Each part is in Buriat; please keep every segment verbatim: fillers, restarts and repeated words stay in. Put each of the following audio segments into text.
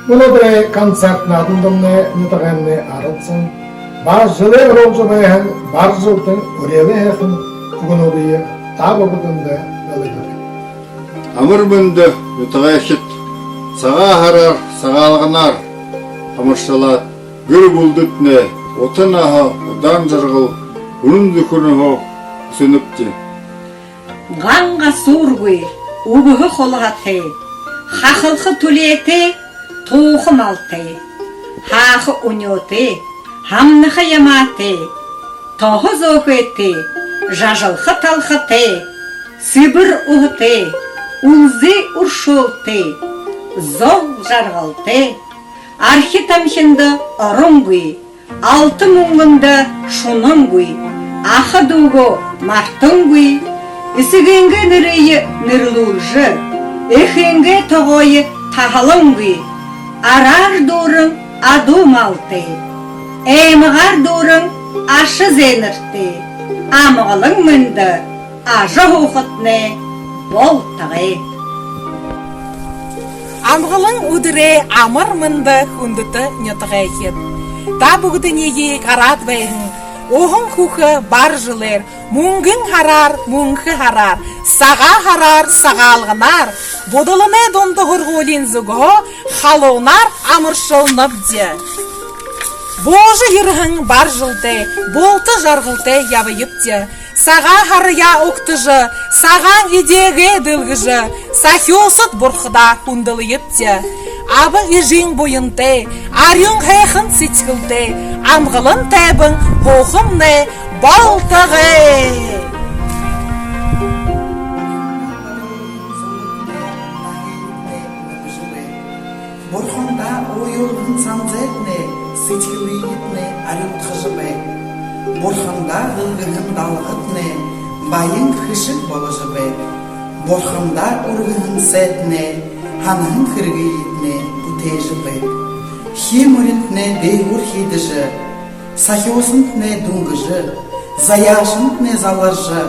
Мүнөөдэрэй концерт наадандамнай нютагаймнай арад зон Бар жэлээр оруулжа байһан Бар жэлдэ үреэлэй һайхан үгэнүүдые та бүгэдэндэ дэлгэдэг. Амар мэндэ, нютагайхид! Сагаан һараар, Сагаалганаар амаршалаад, гэр бүлэдэтнай ута наһа, удаан жаргал, үнэн зүрхэнһөө хүсэнэбди. Ган гасуургүй, үбһэ хулгатай, хахалха түлеэтэй, тууха малтай, һааха үнеэтэй, һамнаха ямаатай, тоһо зөөхэйтэй, жажалха талхатай, сэбэр уһатай, үлзы үршөөлтэй, зол жаргалтай, архи тамхинда оронгүй, алта мүнгэндэ шунангүй, аха дүүгээ мартангүй, эсэгынгээ нэрые нэрлүүлжэ, эхынгээ тогоое таһалангүй, араар дүүрэн адуу малтай, аймагаар дүүрэн аша зээнэртэй, амгалан мэндэ ажаһуухатнай болтогой. Амгалан үдэрөөр, амар мэндэ, хүндэтэ нютагайхид! Та бүгэдэниие гараад байһан уһан хүхэ Бар жэлээр, мүнгэн һараар, мүнхэ һараар, сагаан һараар, Сагаалганаар, Будаланай дунда һургуулиин зүгһөө халуунаар амаршалнабди. Буужа ерэһэн Бар жэлдээ булта жаргалтай ябаябди. Сагаан һараяа угтажа, сагаан эдеэгээ дэлгэжэ, сахюусад бурхадаа хүндэлэебди. Аба эжын буянтай, арюун һайхан сэдьхэлтэй, амгалан тайбан һуухамнай болтогой. Бурхандаа уйлаһан санзайтнай сэдьхэлыетнай арюудхажа байг. Бурхандаа дэлгэһэн далгатнай баян хэшэг боложо байг. Бурхандаа үргэһэн сайтнай һанаһан хэрэгыетнай бүтээжэ байг. Хии моринтнай дээгүүр хиидэжэ, сахюусантнай дүнгэжэ, заяашантнай заларжа,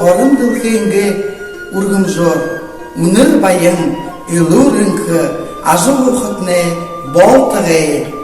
орон дэлхэйнгээ үргэмжөөр үнэр баян, элүүр энхэ ажаһуухатнай болтогой.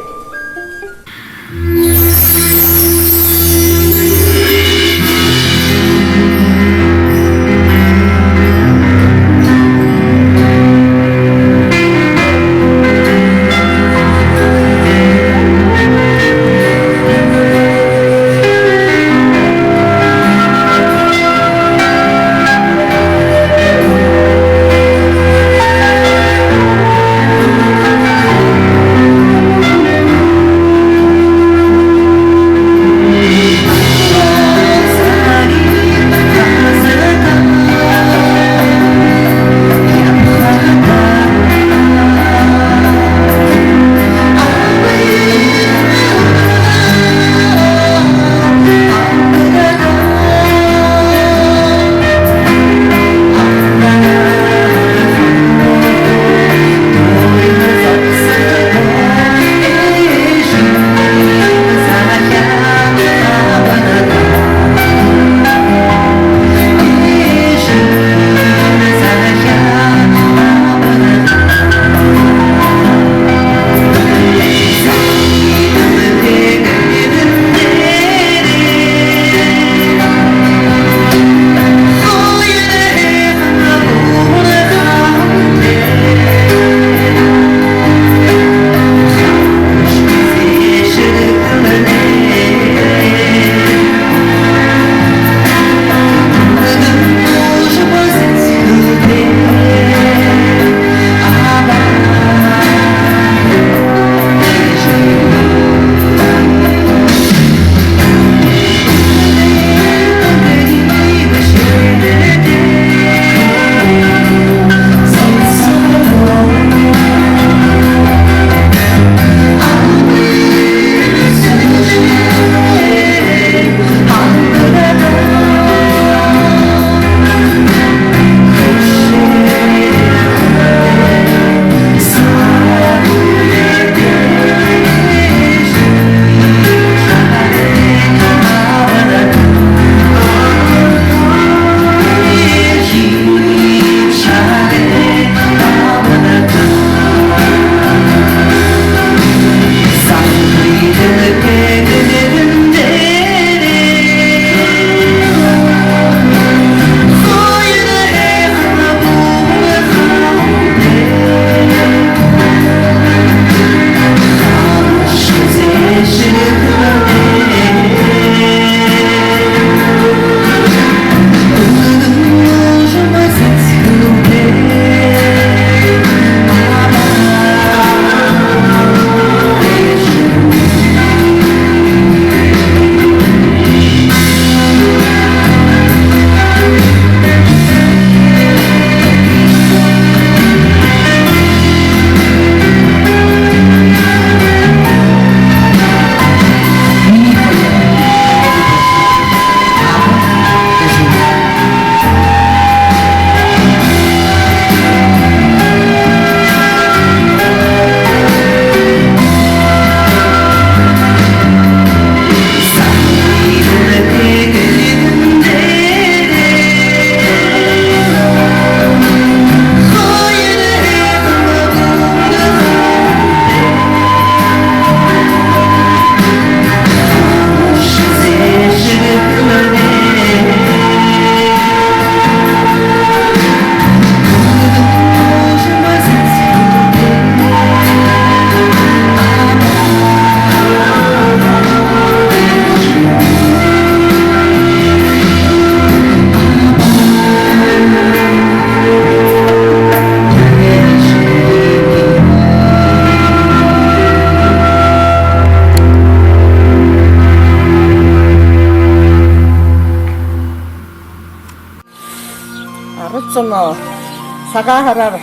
Сагаан һараар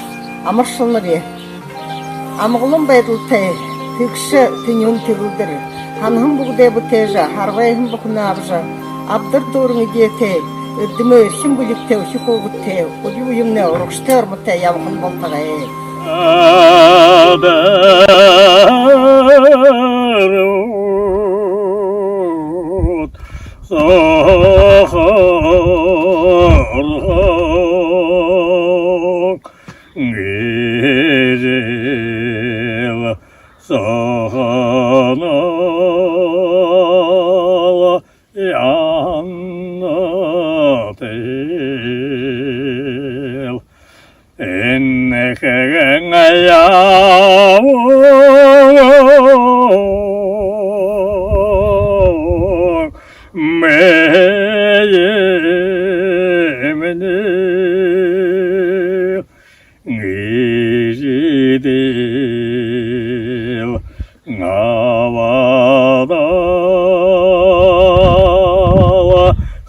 амаршалнаб. Амгалан байдалтай, тэгшэ тэнюун тиигэлдэр, һанаһан бүгэдые бүтээжэ, харгыһан бүхэнөө абажа, абдар дүүрэн эдеэтэй, эрдэмэй эрхим бэлигтэй, үхи хүүгэдтэй, үри үемнай урагшатай, ормотой ябаһан болтогой. Сохорхо гэрэл сохонол янатал. Энэхэн ябаг мэймни гэрэл абадал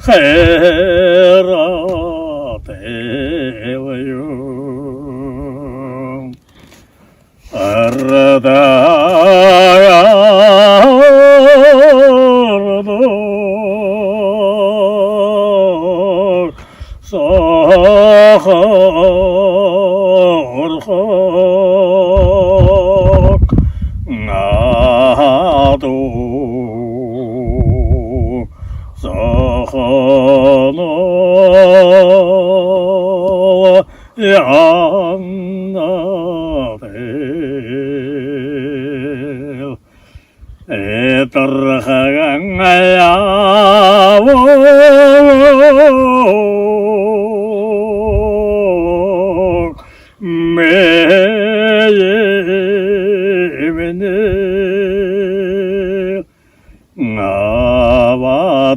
хайратайл юм. Арадаар дуу сохорхо гадуу сохонол янатал. Эдэрхэхэн ябаг мэймни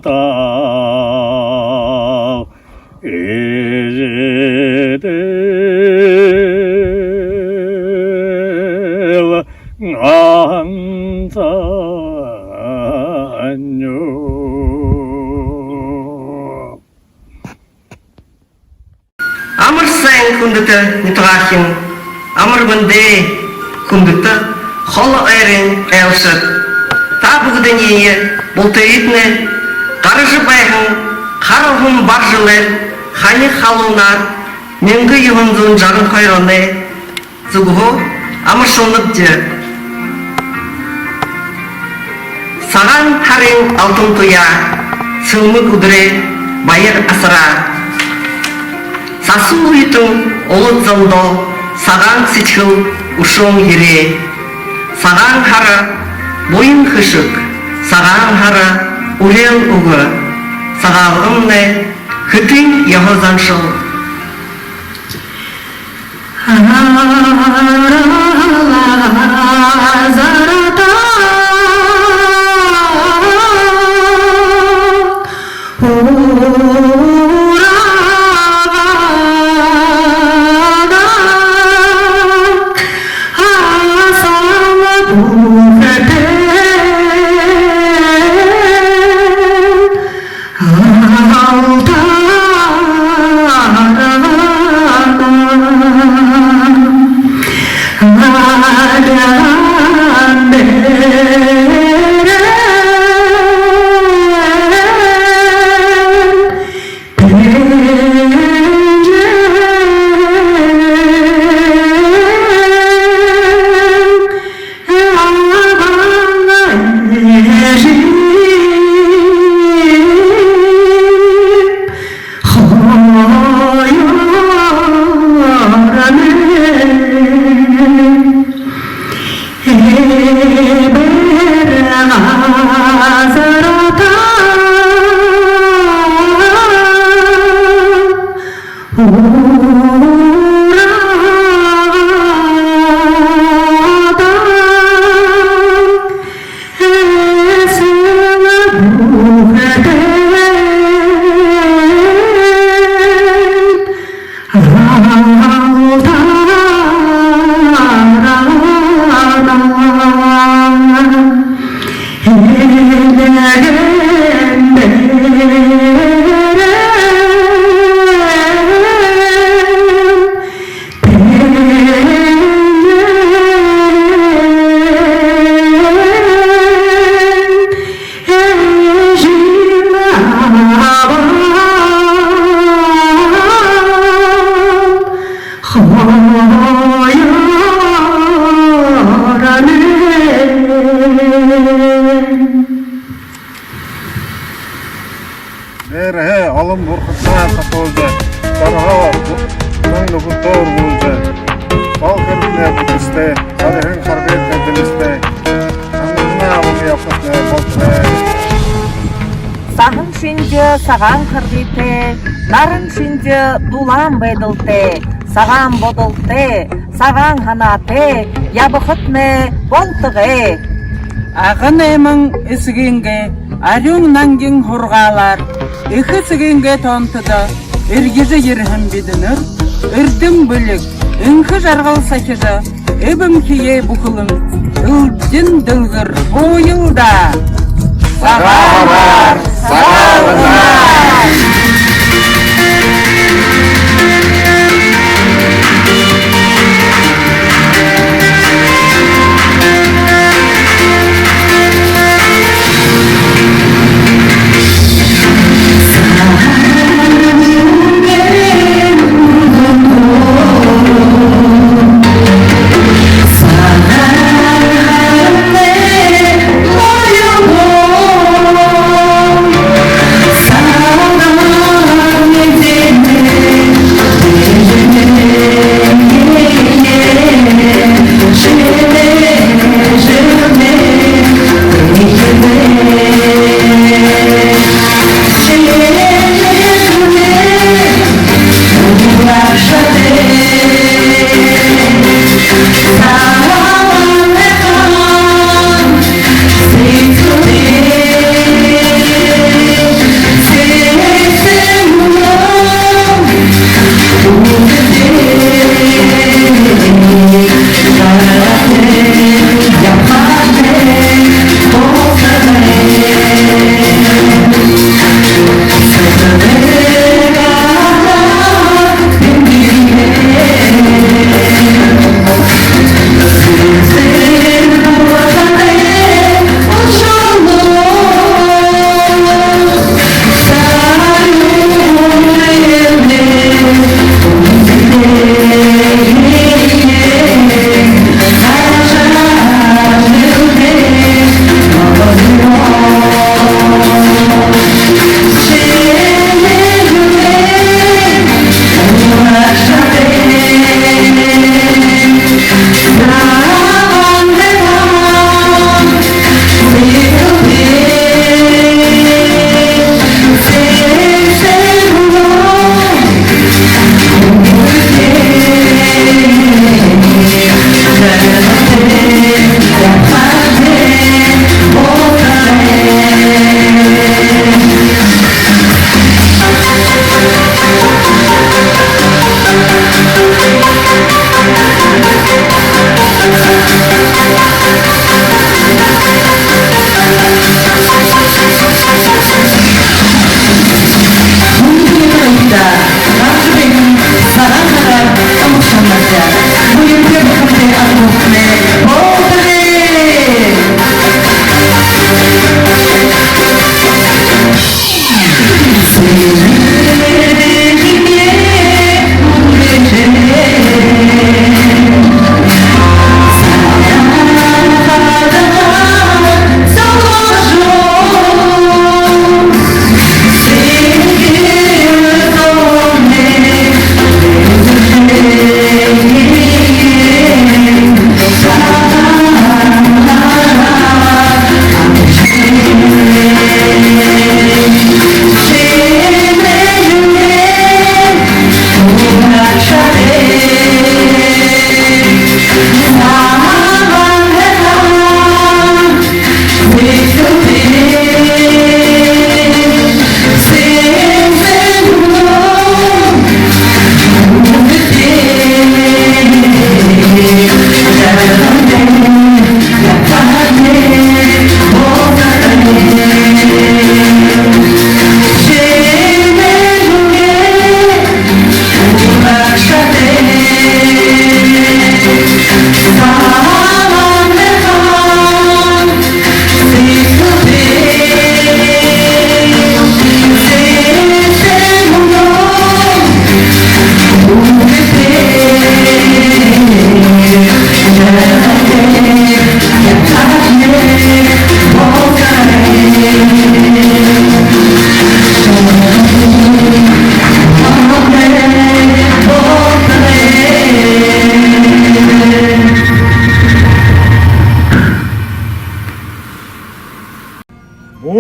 абадал эжыдэл гансаниинь. Амар сайн, хүндэтэ нютагаархин! Амар мэндэ, хүндэтэ холо ойрын айлшад! Та бүгэдэниие бултыетнай гаража байһан хара уһан бар жэлээр, хани халуунаар, мянга юһэн зуун жаран хоёр оной зүгһөө амаршалнабди. Сагаан һарын алтан туяа, сэлмэг үдэрэй баяр асараа. Сасуу үетэн улад зондоо сагаан сэдьхэл үшөөн ерээ. Сагаан һара буян хэшэг, сагаан һара үреэл үгэ, Сагаалганмнай хэтын ёһо заншал. Хэн харгытай, дэлистэй. Амарна, амарна, япатна, болтна. Саһан шэнги сагаан харгытай, наран шэнги дулаан байдалтай, сагаан бодолтой, сагаан һанаатай ябахатнай болтогой. Агын найман эсэгынгээ арюун нангин һургаалаар эхэ эсэгынгээ тоонтодо эрьежэ ерэһэн бидэнэр эрдэм бэлиг, энхэ жаргал сахижа, эб эмхиеэ бүхэлэн элдин дэлгэр һууял даа. Сагаан һараар, Сагаалганаар!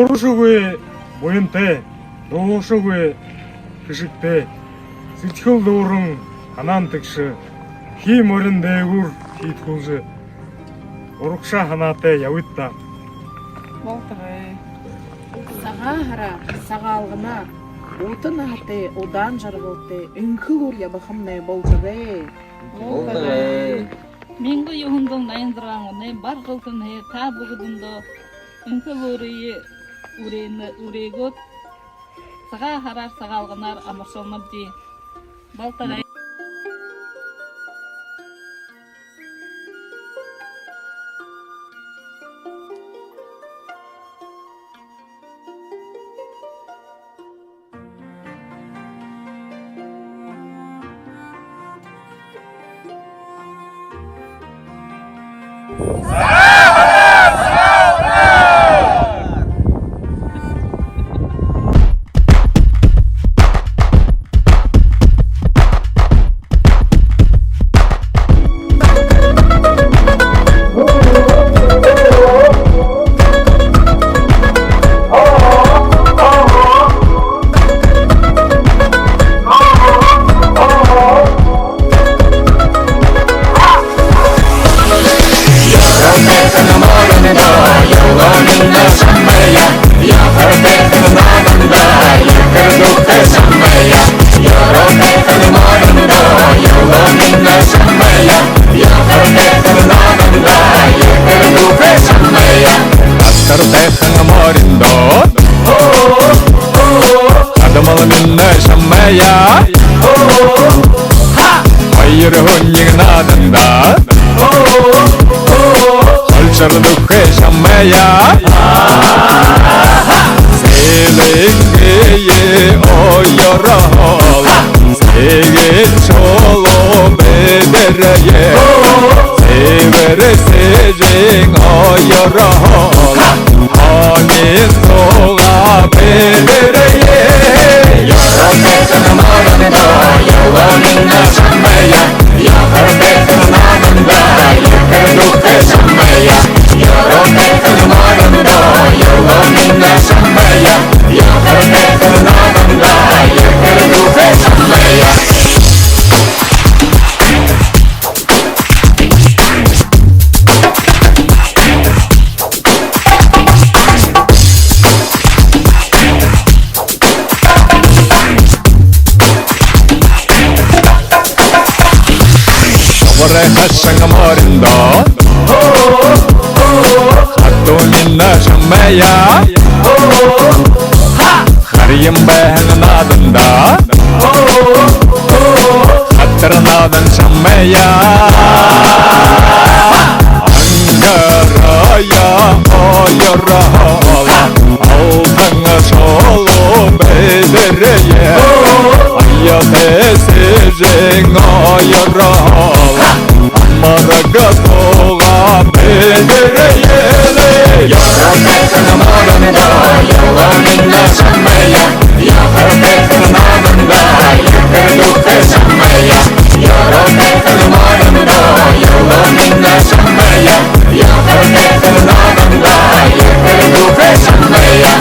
Дуушагүй буянтай, дуушагүй хэшэгтэй, сэдьхэл дүүрэн, һанаан тэгшэ, хии морин дээгүүр хиидхүүлжэ, урагшаа һанаатай ябыт даа. Болтогой. Сагаан һараар, Сагаалганаар, ута наһатай, удаан жаргалтай, энхэ элүүр ябахамнай болтогой. Болтогой. Мянга юһэн зуун наян зургаан оной бар жэл тэнһээ та бүгэдэндөө энхэ элүүрые үреэнэ-, үреэгээд, Сагаан һараар, Сагаалганаар амаршалнабди. Болтогой. Хатартай хан мориндоо, хадамал минии шамайе. Хоёр хүнэй нааданда, холшор дүүхэ шамайе. Сэлэнгые оёрхоол, сэгэн шулуу бэдэрээ. Сэбэр сэжын оёрхоол, хонин суугаа бэдэрээ. Ёротойхон мориндоо, ёлоо минии шамайе. Яхартайхан нааданда, ехэр дүүхэ шамайе. Ёротойхон мориндоо, ёлоо минии шамайе. Яхартайхан нааданда, ехэр дүүхэ шамайе. Шабарай хашан мориндоо, хатуу минии шамайе. Харин байһан нааданда, хатар наадан шамайе. Ангараа оёрхоол, алтан шулуу бэдэрээ. Аятай сэжын оёрхоол, амараг суугаа бэдэрээ. Ёротойхон мориндоо, ёлоо минии шамайе. Яхартайхан нааданда, ехэр дүүхэ шамайе. Ёротойхон мориндоо, ёлоо минии шамайе. Яхартайхан нааданда, ехэр дүүхэ шамайе.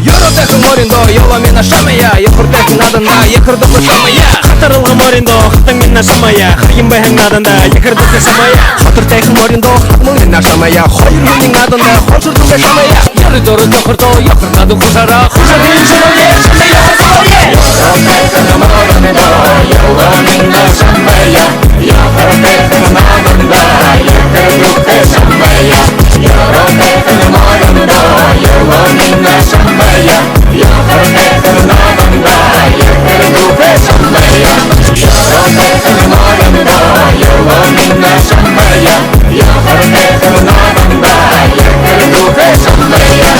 Ёротойхон мориндоо, ёлоо минии шамайе. Яхартайхан нааданда, ехэр дүүхэ шамайе. Хатаралга мориндоо, хатан минии шамайе. Харин байһан нааданда, ехэр дүүхэ шамайе. Хатартайхан мориндоо, хадамал минии шамайе. Хоёр хүнэй нааданда, холшор дүүхэ шамайе. Ёрой дорой дохордоо, ёхор наадан хушараа, хушар минии шамайе, шамайе, шамайе. Ёротойхон мориндоо, ёлоо минии шамайе. Яхартайхан нааданда, ехэр дүүхэ шамайе. Ёротойхон мориндоо, ёлоо минии шамайе. Яхартайхан нааданда, ехэр дүүхэ шамайе. Ёротойхон мориндоо, ёлоо минии шамайе. Яхартайхан нааданда, ехэр дүүхэ шамайе.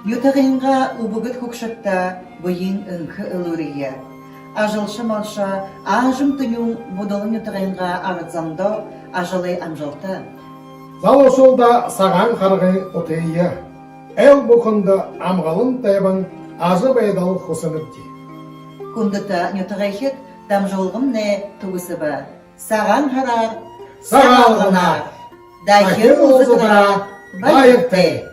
Нютагайнгаа үбгэд хүгшэдтэ бэеын энхэ элүүрые. Ажалша малша аажам тэнюун Будалан нютагайнгаа арад зондо ажалай амжалта, залуушуулда сагаан харгын утые, айл бүхэндэ амгалан тайбан ажабайдал хүсэнэбди. Хүндэтэ нютагайхид, дамжуулгамнай түгэсэбэ. Сагаан һараар, Сагаалганаар! Дахин уулзатараа баяртай!